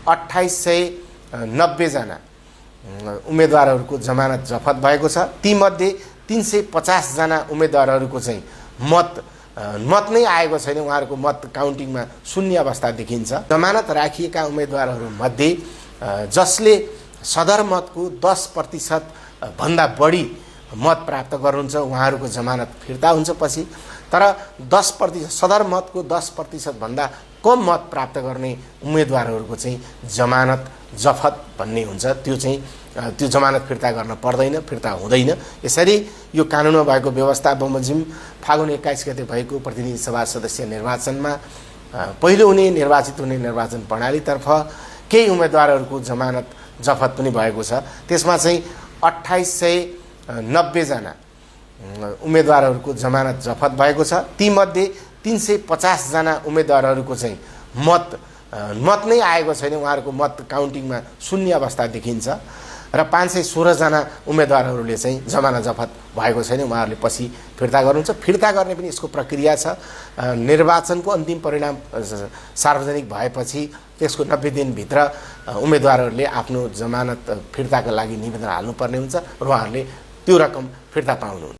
2890 जना उम्मेदवारहरूको जमानत जफत भएको छ। तीमध्ये 350 जना उम्मेदवारहरूको चाहिँ मत नै आएको छैन, उहाँहरूको मत काउन्टिङमा शून्य अवस्था देखिन्छ। जमानत राखिएका उम्मेदवारहरूमध्ये जसले सदरमतको 10% भन्दा बढी मत प्राप्त गर्नुहुन्छ उहाँहरूको जमानत फिर्ता हुन्छ पछि। तर 10% सदरमतको 10% भन्दा कम मत प्राप्त गर्ने उम्मेदवारहरूको चाहिँ जमानत जफत भन्ने हुन्छ, त्यो जमानत फिर्ता गर्न पर्दैन, फिर्ता हुँदैन। यसरी यो कानुनमा भएको व्यवस्था बमोजिम फागुन 21 गते भएको प्रतिनिधि सभा सदस्य निर्वाचनमा पहिलो निर्वाचित हुने निर्वाचन प्रणालीतर्फ केही उम्मेदवारहरूको जमानत जफत पनि भएको छ। त्यसमा चाहिँ 2890 जना उम्मेदवारहरूको जमानत जफत भएको छ। तीमध्ये 350 जना उम्मेदवारहरूको चाहिँ मत नै आएको छैन, उहाँहरूको मत काउन्टिङमा शून्य अवस्था देखिन्छ। र 516 जना उम्मेदवारहरूले चाहिँ जमानत जफत भएको छैन, उहाँहरूले पछि फिर्ता गर्नुहुन्छ। फिर्ता गर्ने पनि यसको प्रक्रिया छ। निर्वाचनको अन्तिम परिणाम सार्वजनिक भएपछि त्यसको 90 दिनभित्र उम्मेदवारहरूले आफ्नो जमानत फिर्ताका लागि निवेदन हाल्नुपर्ने हुन्छ र उहाँहरूले त्यो रकम फिर्ता पाउनुहुन्छ।